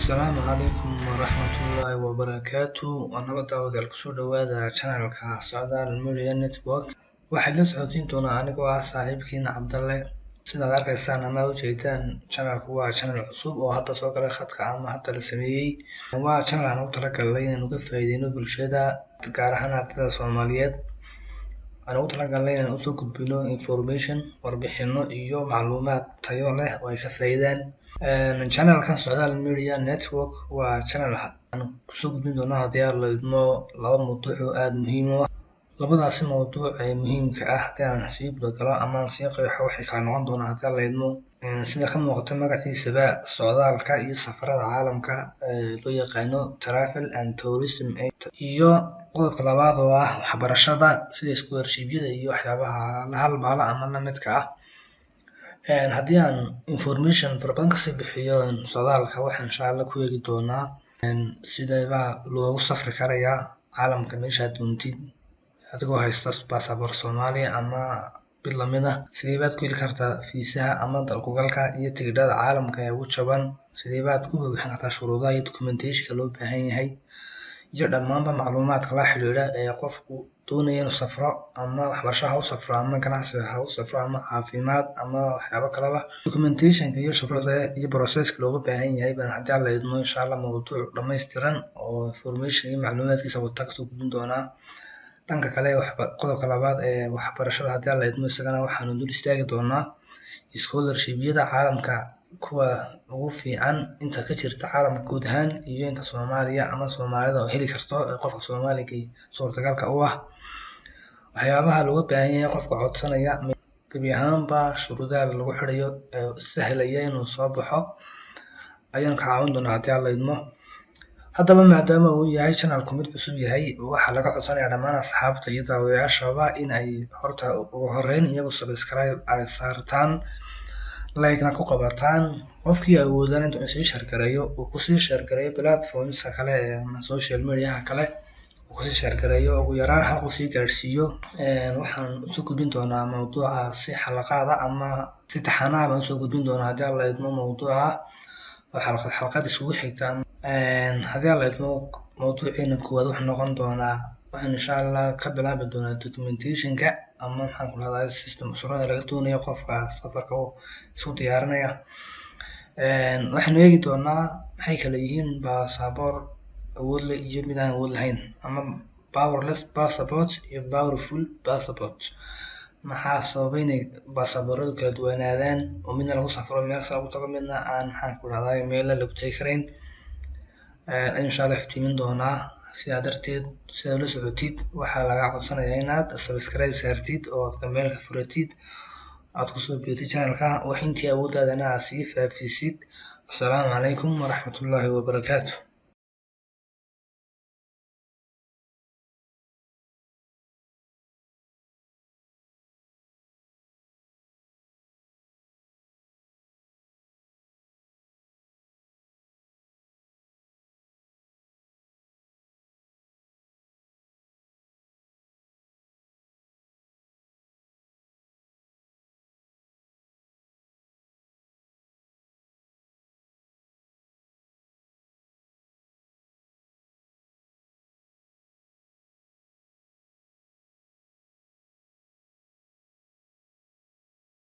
Asalaamu calaykum waraxmatullaahi wabarakaatu. Waa nabad, daawadayaal. Kusoo dhawaada channelka Socdaal Media Network. Waxaad la socotiin doonaa anigoo ah saaxiibkiina Cabdalle. Sidaad arkaysaan ama ujeedaan, channelku waa channel cusub oo hadda soo galay khadka ama hadda la sameeyey. Waa channel aan ugu talagalnay inaan uga faa'iideyno bulshada, gaar ahaan ardayda Soomaaliyeed. Aan ugu talagalnay inaan usoo gudbino information, warbixino iyo macluumaad tayo leh oo ay ka faa'iidaan. Channelkan Socdaal Media Network waa channel aan kusoo gudbin doono, haddii aan la idmo, laba mawduuc oo aada muhiim u ah. Labadaasi mawduuc ee muhiimka ah, haddii aan sii gudagalo ama aan sii qeexo, waxay kala noqon doonaa, haddii aan la idmo, sida ka muuqata magaciisaba, socdaalka iyo safarada caalamka ee loo yaqaano travel and tourism, iyo qodobka labaad oo ah waxbarashada, sida scholarship-yada iyo waxyaabaha la halmaala ama la midka ah. Haddii aan information fara badan kasii bixiyo socdaalka, waxaan insha Allah ku eegi doonaa sideebaa loogu safri karayaa caalamka meeshaad doontid adigoo haysta baasaboor Soomaaliya ama mid lamid ah. Sidee baad ku heli kartaa fiisaha ama dalkugalka iyo tigidhada caalamka ee ugu jaban? Sidee baad ku buuxin kartaa shuruudaha iyo documentationka loo baahan yahay, iyo dhammaanba macluumaadka la xiriira ee qofku doonaya inuu safro, ama waxbarasho ha u safro, ama ganacsi ha u safro, ama caafimaad, ama waxyaabo kaleba? Documentationka iyo shuruucda iyo processka looga baahan yahay baan, haddii Alla idmo, insha Allah mawduuc dhammaystiran oo information iyo macluumaadkiisa wata kasoo gudbin doonaa. Dhanka kale, qodobka labaad ee waxbarashada, haddii Alla idmo, isagana waxaanu dul istaagi doonaa scholarship-yada caalamka kuwa ugu fiican inta ka jirta caalamka guud ahaan, iyo inta Soomaaliya ama Soomaalida oo heli karto ee qofka Soomaaliga suurtagalka u ah, waxyaabaha looga baahan yahay qofka codsanaya, gebi ahaanba shuruudaha lagu xirayo ee sahlaya inuu soo baxo ayaan ka caawin doonaa, haddii Alla idmo. Haddaba, maadaama uu yahay channelku mid cusub yahay, waxaa laga codsanayaa dhammaan asxaabta iyo daawadayaashaba in ay horta ugu horeyn iyagu subscribe ay saartaan, like-na ku qabataan. Qofkii awoodana intuu sii share gareeyo, uu kusii share gareeyo platformska kale ee social mediaha kale, uu kusii share gareeyo, ugu yaraan hal qof sii gaarsiiyo. Waxaan usoo gudbin doonaa mawduuca si xalaqaada ama si taxanaha baan usoo gudbin doonaa, haddii Alla idmo, mawduuca oo xalqad xalqad isugu xigta. Haddii Alla idmo, mawduuciina koowaad wuxuu noqon doonaa, waxaan insha Allah ka bilaabi doonaa documentationka ama, maxaan ku rahdaa, system shuruucda laga doonayo qofka safarka isku diyaarinaya. Waxaynu eegi doonaa maxay kala yihiin baasaboor awood leh iyo mid aan awood lahayn, ama powerless passport iyo powerful passport. Maxaa sababay inay baasabooradu kala duwanaadaan, oo midna lagu safro, meel kasta lagu tago, midna aan, maxaan ku rahdaa, meelo lagu tagi karayn? Insha Allah iftiimin doonaa. Sidaa darteed, sidaad ula socotid, waxaa lagaa codsanayaa inaad subscribe saartid oo aad gambeelka furatid, aad kusoo biirtid channelka, wax intii awooddaadana aad sii faafisid. Asalaamu calaykum waraxmatullaahi wabarakaatu.